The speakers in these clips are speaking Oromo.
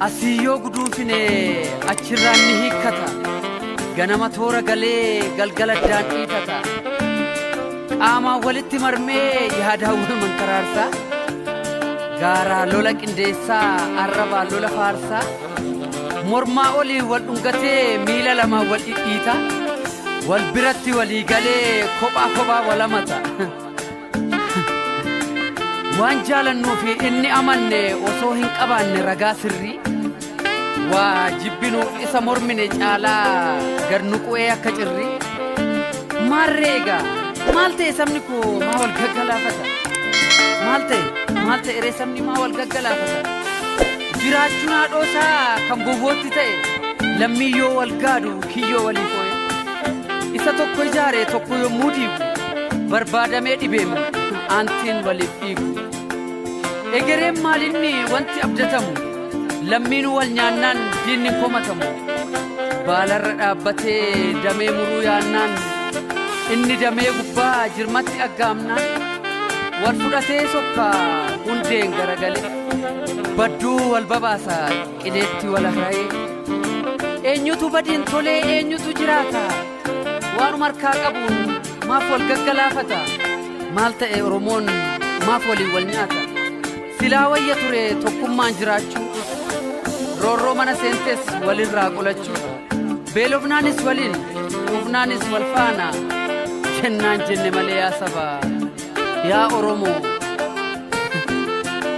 Asii yoo guduunfine achirraan ni hiikkata. Ganama toora galee galgala addaan dhiitata. Qaamaan walitti marmee yaadaan wal mankaraarsaa. Gaaraa lola qindeessaa arrabaa lola faarsaa. Mormaa oliin wal dhungatee miila lamaan wal dhidhiita. Wal biratti walii galee kophaa kophaa wal hamata. Waan jaalannuu fi inni amanne osoo hin qabaanne ragaa sirrii. Waa jibbinuuf isa mormine caalaa gad nu qu'ee akka cirrii. Maarree egaa maal ta'e sabni koo maa wal gaggalaafata? Maal ta'e maal ta'e ree sabni maa wal gaggalaafata? Jiraachuun haadhoosaa kan gowwootti ta'e lammiyyoo wal gaadu kiyyoo walii foo'e. Isa tokko ijaare tokko yommuu diigu barbaadamee dhibeemu aantiin waliif dhiigu. Egereen maalinni wanti abdatamu lammiin wal nyaannaan diinni hin komatamu. Baalarra dhaabbatee damee muruu yaannaan inni damee gubbaa jirmatti aggaamnaan wal fudhatee sokkaa hundeen garagale badduu wal babaasa qileetti wal hara'ee. Eenyutu badiin tolee eenyutu jiraata? Waanuma harkaa qabuun maaf wal gaggalaafata? Maal ta'e Oromoon maaf waliin wal nyaata? Silaa wayya ture tokkummaan jiraachuu. Roorroo mana seentes walirraa qolachuu. Beelofnaanis waliin, quufnaanis wal faana. Jennaan jenne malee yaa saba, yaa Oromoo.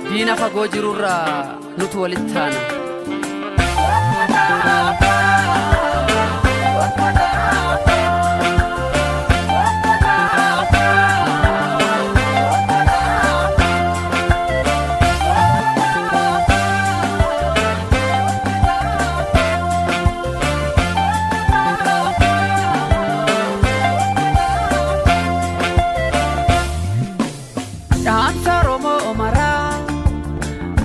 Diina fagoo jirurraa nutu walitti taana. Dhaamsa Oromoo maraa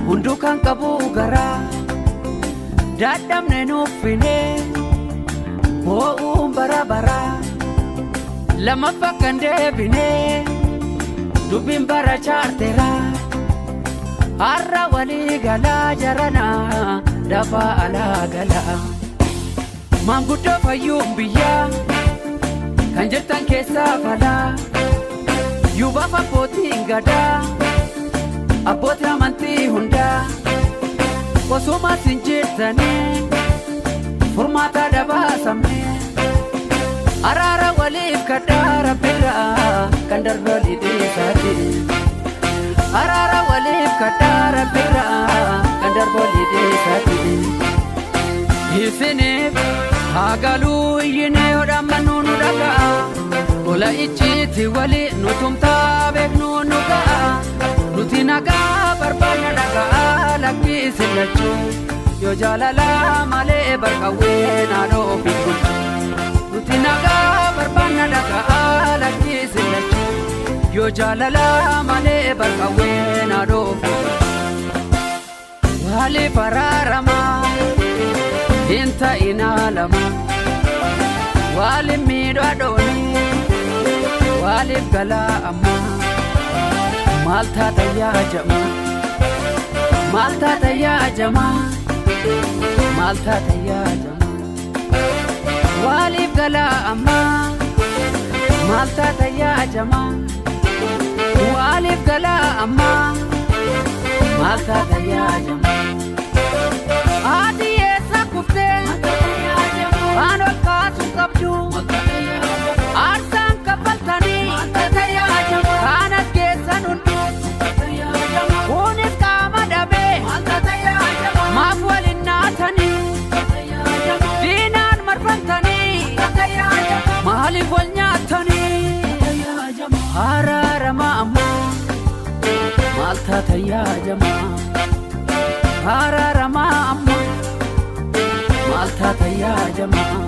hunduu kan qabu garaa dadhabne nuffine boo'uun bara baraa lammaffaa kan deebine dubbiin bara chaarteraa har'a walii galaa jaranaa dafaa alaa galaa. Maanguddoo fayyuun biyyaa kan jirtan keessaa falaa. Yuubaaf abbootiin gadaa abbootii amantii hundaa osuma sin jirtanii furmaata dabaasamne araara waliif kadhaa rabbirraa kan darbe walii dhiisaati. Araara waliif kadhaa rabbirraa kan darbe walii dhiisaati. Isiniif haa galuu iyyinee hodhamannuu nu dhaga'a. Ola icciitti wali nutumtaa beeknu nu ga'a. Nuti nagaa barbaanna dhaga'a lakkii isin lachuu. Yoo jaalalaa malee barqawwee naannoo ofii bulchu. Nuti nagaa barbaanna dhaga'a lakkii isin lachuu. Yoo jaalalaa malee barqawwee naannoo ofii bulchu. Waliif araaramaa hin ta'inaa lama. Waliin miidhaa dhoonii. Waliif galaa amma maal taata yaa jamaa maal taata yaa jamaa maal taata yaa jamaa waliif galaa amma maal taata yaa jamaa waliif galaa amma maal taata yaa jamaa. Haati eessa kuftee waan ol kaasu qabdu aarsaan kaffaltanii kaanas keessan hunduu kunis qaama dhabee maaf waliin naatanii diinaan marfamtanii maaliif wal nyaatanii araarama ammaa maal taata yaa jamaa araarama ammaa maal taata yaa jamaa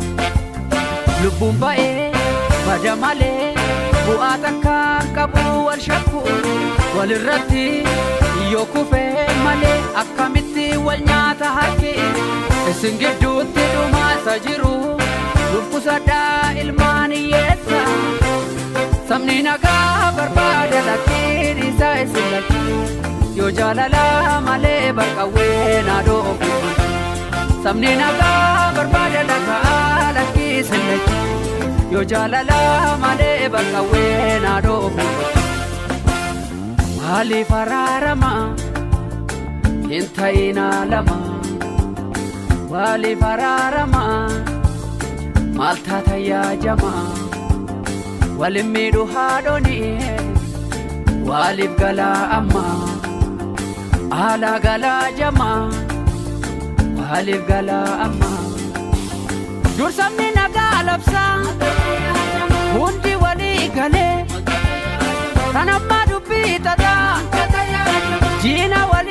lubbuun ba'ee bada malee bu'aa takka qabu wal shakku walirratti yoo kufee malee akkamitti wal nyaata harki isin gidduutti dhumaa isa jiru nuuf kusadhaa ilmaan hiyyeessa sabni nagaa barbaada lakkiin isa isin lachuu yoo jaalalaa malee barqawwee naadoo ofii. Sabni nagaa barbaada dhagaa lakkii sillachi yoo jaalala malee bakka weenaa dhoofu. Maaliif araarama hin ta'inaa lama? Maaliif araarama maal taata yaajama? Walin miidhu haadhoni waliif galaa amma alaa galaa jama waliif galaa amma. Dursamni nagaa labsaa hundi walii galee kan ammaa dubbii tataa jiina walii.